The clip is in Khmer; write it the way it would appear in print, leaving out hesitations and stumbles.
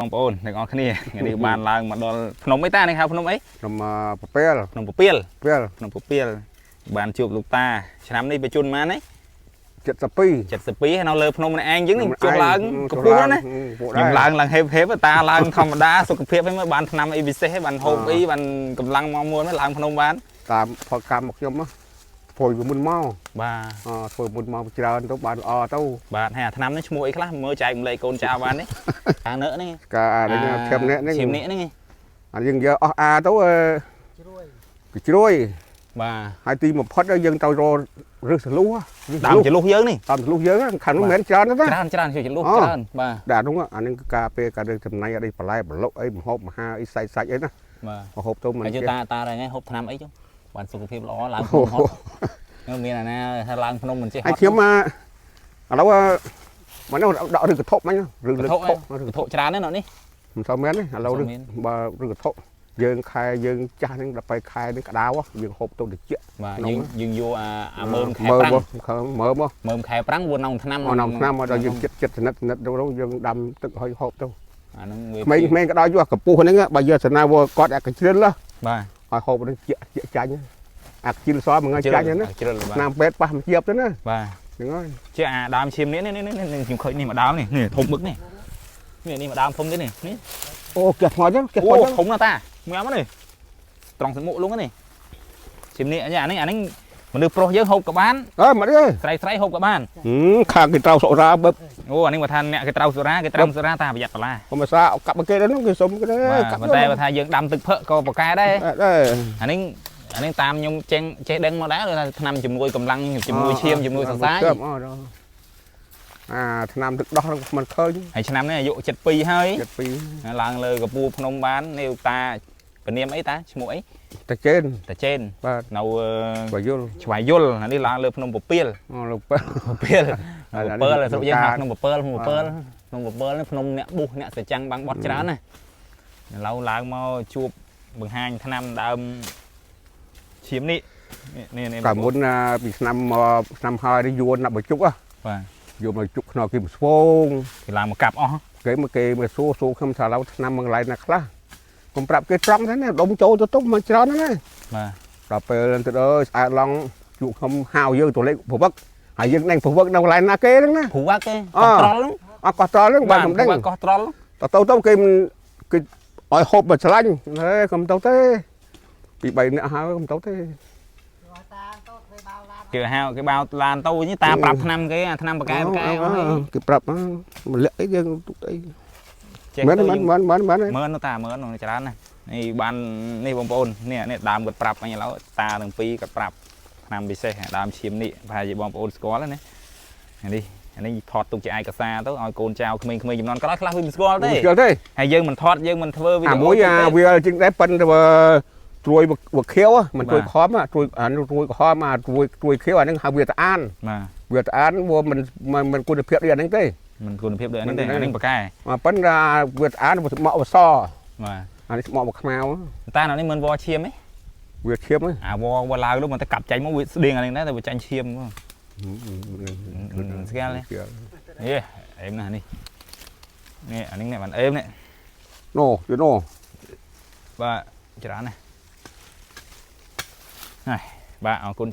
បងប្អូនទាំងអស់គ្នាថ្ងៃនេះបានឡើងមកដល់ភ្នំអីតានេះហៅភ្នំអី ភ្នំពពាល ភ្នំពពាល ពាល ភ្នំពពាលបានជួបលោកតាឆ្នាំនេះបញ្ជូនម៉ានទេ 72 72ហើយនៅលើភ្នំនេះឯងយើងនេះចុះឡើងកម្ពស់ណាស់ខ្ញុំឡើងឡើងហេបហេបតាឡើងធម្មតាសុខភាពហ្នឹងបានឆ្នាំអីពិសេសបានហូបអីបានកម្លាំងមកមួនឡើងភ្នំបាន តាមផលកម្មរបស់ខ្ញុំធ្វើពីមុនមក បាទ ធ្វើមុនមកច្រើនទៅបានល្អទៅ បាទហើយអាឆ្នាំនេះឈ្មោះអីខ្លះមើលចែកម្លែកកូនចៅបាននេះខាងនៅនេះ កានេះឈាមនេះនេះ ឈាមនេះនេះ អាយើងយកអស់អាទៅជ្រួយជ្រួយ បាទ ហើយទីបំផុតយើងទៅររឹសលុះ ដើមចលុះយើងនេះ ដើមចលុះយើងខាងនោះមិនមែនច្រើនទេ ច្រើនច្រើនចលុះច្រើនបាទ តែអានោះអានឹងការពេលការចំណៃអីបន្លែប្លុកអីមហូបមហាអីសាច់សាច់អីណា បាទ ហូបទៅមិន ហើយតាតារ៉ហូបថ្នាំអីចុះបានសុខភាពល្អឡើងភ្នំហត់មានអាណាថាឡើងភ្នំមិនចេះហត់ ហើយខ្ញុំឥឡូវមកនោះដកឬកធុមិញឬ កធុឬកធុច្រើនណាស់នេះ មិនសូវមានទេឥឡូវបើឬកធុយើងខែយើងចាស់ហ្នឹង15ខែហ្នឹងក្តៅយើងហូបទៅតិច បាទយើងយើងយកអាមើមខែប្រាំង មើម មើមខែប្រាំងវានំថ្នាំ នំថ្នាំដល់យើងចិត្តចិត្តសនិតសនិតទៅយើងដាំទឹកឲ្យហូបទៅ អាហ្នឹង ក្មេងក្មេងក៏ដោយយកកម្ពស់ហ្នឹងបើយកសណាវគាត់អាកជ្រិល បាទ ឲ្យហូបហ្នឹងជាជាចាញ់អាខ្ជិលសមួយថ្ងៃចាញ់ណាឆ្នាំពេទ្យប៉ះមួយជាបទៅណា បាទ ហ្នឹងហើយ ជាអាដើមឈាមនេះនេះនេះខ្ញុំឃើញនេះមួយដើមនេះនេះធំមឹកនេះនេះនេះមួយដើមធំទៀតនេះនេះ អូកេះថ្មចឹងកេះថ្ម អូធំណាស់តាមួយអមនេះត្រង់សមុកលងនេះឈាមនេះអានេះអានេះមនុស្សប្រុសយើងហូបក៏បាន អើមិនទេ ស្រីស្រីហូបក៏បាន ខាងគេត្រូវសុរាប អូអានេះបើថាអ្នកគេត្រូវសុរាគេត្រូវសុរាតាប្រយ័ត្នបន្លា ខ្ញុំសាកាប់គេដែរនោះគេសុំគេ កាប់តែបើថាយើងដាំទឹកផឹកក៏ប្រកែដែរអានេះអានេះតាមខ្ញុំចេះចេះដឹងមកដែរថាថ្នាំជំនួយកម្លាំងជំនួយឈាមជំនួយសរសៃ អាថ្នាំទឹកដោះមិនឃើញ ហើយឆ្នាំនេះអាយុ72ហើយ 72 ឡើងលើកពូភ្នំបាននេះតាពនាមអីតាឈ្មោះអី តាចេន តាចេន បាទ នៅ ស្វាយល ស្វាយលអានេះឡើងលើភ្នំពពាល លើព ពាលពពាលស្រុកយើងហៅភ្នំពពាលភ្នំពពាលភ្នំពពាលនេះភ្នំអ្នកបុះអ្នកសចាំងបាំងបត់ច្រើនណាឥឡូវឡើងមកជួបបង្ហាញថ្នាំដើមឈាមនេះនេះនេះ កាលមុនពីឆ្នាំឆ្នាំហើយនេះយួនណាប់បជុកហ៎ បាទ យកមកជុកខ្នោគេស្វង គេឡើងមកកាប់អស់ គេមកគេមកសួរសួរខ្ញុំថាឡូវឆ្នាំមួយកន្លែងណាខ្លះកុំប្រាប់គេត្រង់ទេណាដុំចូលទៅទុំមកច្រើនណាស់ បាទ ដល់ពេលទៅអើយស្អាតឡងជួកខ្ញុំហៅយើងទៅលេខប្រវឹកហើយយើងដេញប្រវឹកនៅកន្លែងណាគេហ្នឹងណា ព្រវឹកគេកោះត្រល់ហ្នឹង អត់កោះត្រល់ហ្នឹងបាទខ្ញុំដឹង កោះត្រល់ ទៅទៅគេគេឲ្យហូបមកឆ្លាញ់ហេខ្ញុំទៅទេពី3នាក់ហើខ្ញុំទៅទេ គេហៅគេបោឡានទៅនេះតាប្រាប់ឆ្នាំគេអាឆ្នាំបកែបកែ គេប្រាប់មកលាក់អីយើងទុកអីមែនមែនមែនមែនមែន មើលតាមើលច្រើនណាស់នេះបាននេះបងប្អូននេះនេះដើមគាត់ប្រាប់អញឥឡូវតាទាំងពីរគាត់ប្រាប់ឆ្នាំពិសេសដើមឈាមនេះប្រហែលជាបងប្អូនស្គាល់ណានេះអានេះថតទុកជាឯកសារទៅឲ្យកូនចៅក្មេងៗចំនួនក្រោយខ្លះវាមិនស្គាល់ទេ ស្គាល់ទេ ហើយយើងមិនថតយើងមិនធ្វើវីដេអូ អាមួយអាវាជាងដែរប៉ិនទៅត្រួយវខៀវមិនត្រួយខំត្រួយអានោះត្រួយក្រហមអាត្រួយត្រួយខៀវអាហ្នឹងហៅវាតាអាន បាទ វាតាអានវាមិនមិនគុណភាពដូចអាហ្នឹងទេ មិនគុណភាពដូចអាហ្នឹងទេអាហ្នឹងប៉កែ ប៉ិនវាតាអានវាស្មក់វាស បាទ អានេះស្មក់វាខ្មៅ តាអានេះមិនវឈាមទេ វាឈាមទេ អាវវឡើងនោះមិនតែកាប់ចាញ់មកវាស្តៀងអានេះដែរតែវាចាញ់ឈាមស្គាល់ទេនេះអេមណាស់នេះនេះអានេះនេះបានអេមនេះ ណូយណូ បាទច្រើនណាស់ហើយបាទអរគុណ